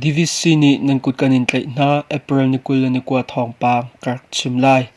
DVC nih nan kut kan in tlaih hna. April ni 22 thawngpang ka rak chim lai.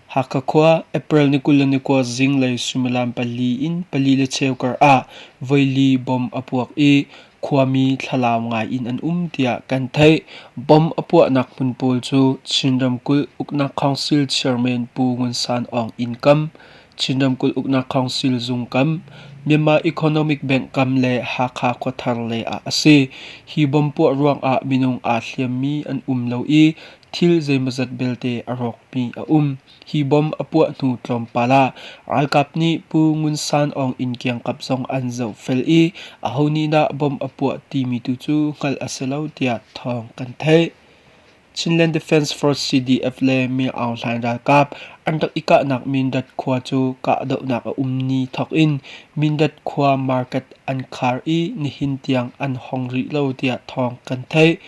Hakha khua, April ni 22 zinglei suimilam pali in pali le cheu kar ah voili bomb a puak i khuami thlalau ngai in an um tiah kan theih. Bomb a puahnak hmun pawl cu Chin ramkulh uknak council chairman Pu Ngun San Aung inn kam, Chin ramkulh uknak council zung kam, Myanmar Economic Bank kam le Hakha khuathar lei ah a si. Hi bomb puah ruangah minung aa hliammi an um lo i thil zeimawzat belte a rawkmi a um. Hi bomb a puah hnu tlawmpal ah ralkap nih Pu Ngun San Aung inn kiangkap zong an zohfel i aho nih dah bomb a puah timi tu cu hngalh a si lo tiah thawng kan theih. Chinland Defence Force CDF le Min Aung Hlaing ralkap an rak i kahnak Mindat khua cu kahdohnak a um ni thawk in Mindat khua market an khar i nihin tiang an hong rih lo tiah thawng kan theih.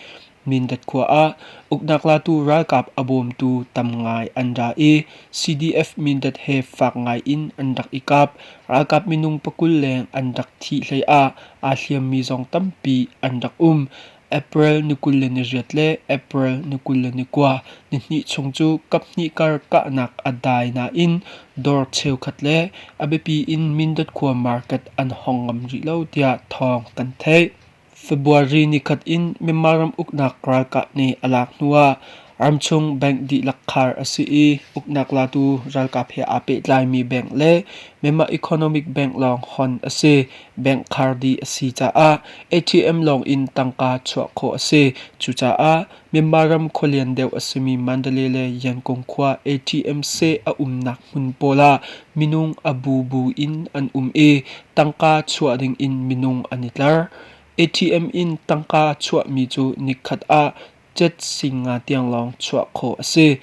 Mindat khua ah uknak latu ralkap a bawmtu tam ngai an ra i CDF Mindat he fak ngai in an rak i kap. Ralkap minung pakul leng an rak thih hlei ah aa hliammi zong tampi an rak um. April ni 28 le April ni 29 nihnih chung cu kaphnih kar kahnak a dai nain dawr cheukhat le a biapi in Mindat khua market an hong ngam rih lo tiah thawng kan theih. February nikhat in Myanmar ram uknak ralkap nih a lak hnuah ramchung bank dihlak khar a si i uknak latu ralkap he aa pehtlaimi bank le Myanmar Economic Bank lawng hon a si. Bank khar dih a si caah ATM lawng in tangka chuah khawh a si. Cucaah Myanmar ram khualian deuh a simi Mandalay le Yangon khua ATM seh a umnak hmun pawl ah minung a bubu in an um i tangka chuah ding in minung an i tlar. ATM in tangka chuahmi cu nikhat ah cet singa tiang lawng chuah khawh a si.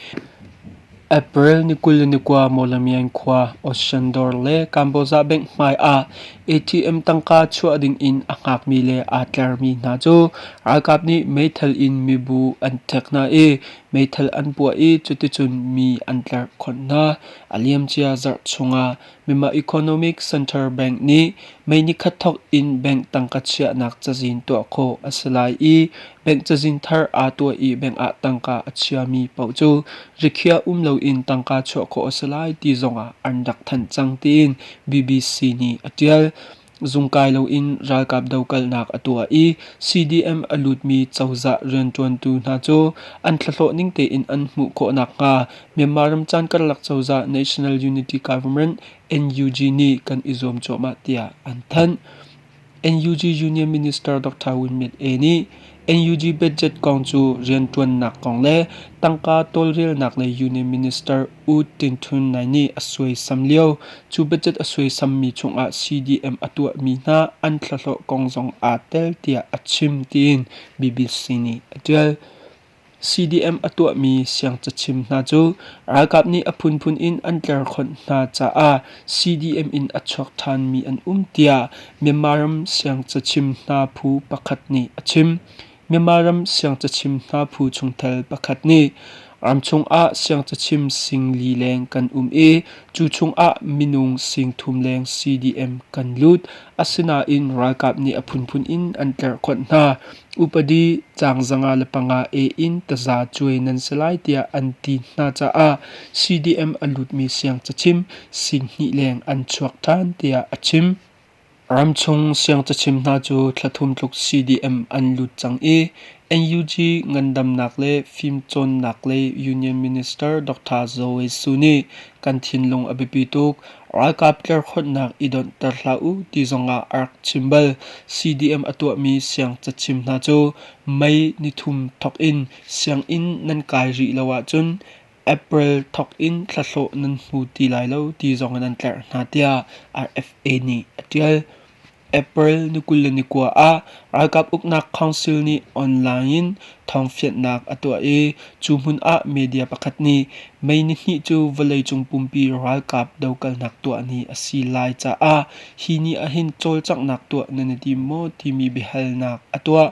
April ni 29 Mawlamyine khua Ocean Dawr le Kamboja Bank hmai ah ATM tangka chuah ding in a hngakmi le aa tlermi hna cu ralkap nih meithal in mibu an ṭhek hna i meithal an puah i cuticun mi an tlerhkhonh hna. A liamcia zarh chungah Myanmar Economic Center Bank nih May nikhat thawk in bank tangka chiahnak cazin tuah khawh a si lai i bank cazin thar aa tuah i bank ah tangka a chiami paoh cu rikhiah um loin tangka chuah khawh a si lai ti zongah an rak thanh cang tiin BBC nih a ṭial. Zungkai loin ralkap dokalnak a tuah i CDM a lutmi cozah rianṭuantu hna cu an thlahlawh ning tein an hmuh khawh nakhnga Myanmar ram caan karlak cozah National Unity Government NUG nih kan i zuam cuahmah tiah an thanh. NUG Union Minister Dr. Win Myint Ae nih NUG budget kong cu rianṭuannak kong le tangka tawlrelnak lei Union Minister U Tin Htun Nai nih a suaisam lio. Cu budget a suaisammi chungah CDM a tuahmi hna an thlahlawh kong zong aa tel tiah a chim tiin BBC nih a ṭial. CDM a tuahmi siangcachim hna cu ralkap nih a phunphun in an tlerhkhonh hna caah CDM in a chuak ṭhanmi an um tiah Myanmar ram siangcachim hna phu pakhat nih a chim. Myanmar ram siangcachim hna phu chungtel pakhat nih ramchung ah siangcachim singli leng kan um i cu chungah minung singthum leng CDM kan lut. Asinain ralkap nih a phunphun in an tlerhkhonh hna. Upadi caang 505 A in taza cuai nan si lai tiah an ti hna caah CDM a lutmi siangcachim singhnih leng an chuak ṭhan tiah a chim. Ramchung siangcachim hna cu thla thum tluk CDM an lut cang i NUG ngandamnak le fimcawnnak lei Union Minister Dr. Zoe Su nih kan thinlung a biapi tuk. Ralkap tlerhkhonhnak i donhter hlah u ti zongah a rak chim bal. CDM a tuahmi siangcachim hna cu May nithum thawk in sianginn nan kai rih lo ahcun April thawk in thlahlawh nan hmu ti lai lo ti zongin an tlerh hna tiah RFA nih a ṭial. April ni 29 ah ralkap uknak council nih online in thawngfianhnak a tuah i cu hmun ah media pakhat nih May nihnih cu vawleicung pumpi ralkap dokalnak tuah ni a si lai caah hi ni ahhin cawlcanghnak tuah nan i tim maw timi biahalnak a tuah.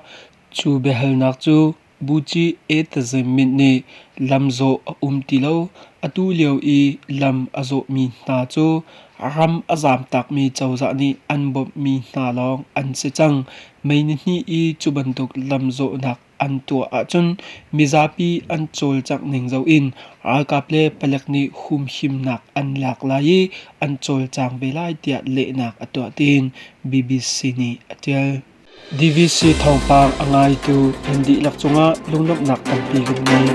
Cu biahalnak cu Buci Etazemit nih lamzawh a um ti lo. Atu lio i lam a zawhmi hna cu ram a zamtakmi cozah nih an bawmhmi hna lawng an si cang. May nihnih i cu bantuk lamzawhnak an tuah ahcun mizapi an cawlcangh ning zoh in ralkap le palek nih humhimnak an lak lai i an cawlcang ve lai tiah lehnak a tuah tiin BBC nih a ṭial. DVC thawngpang a ngaitu nan dihlak cungah lunglawmhnak tampi kan ngei.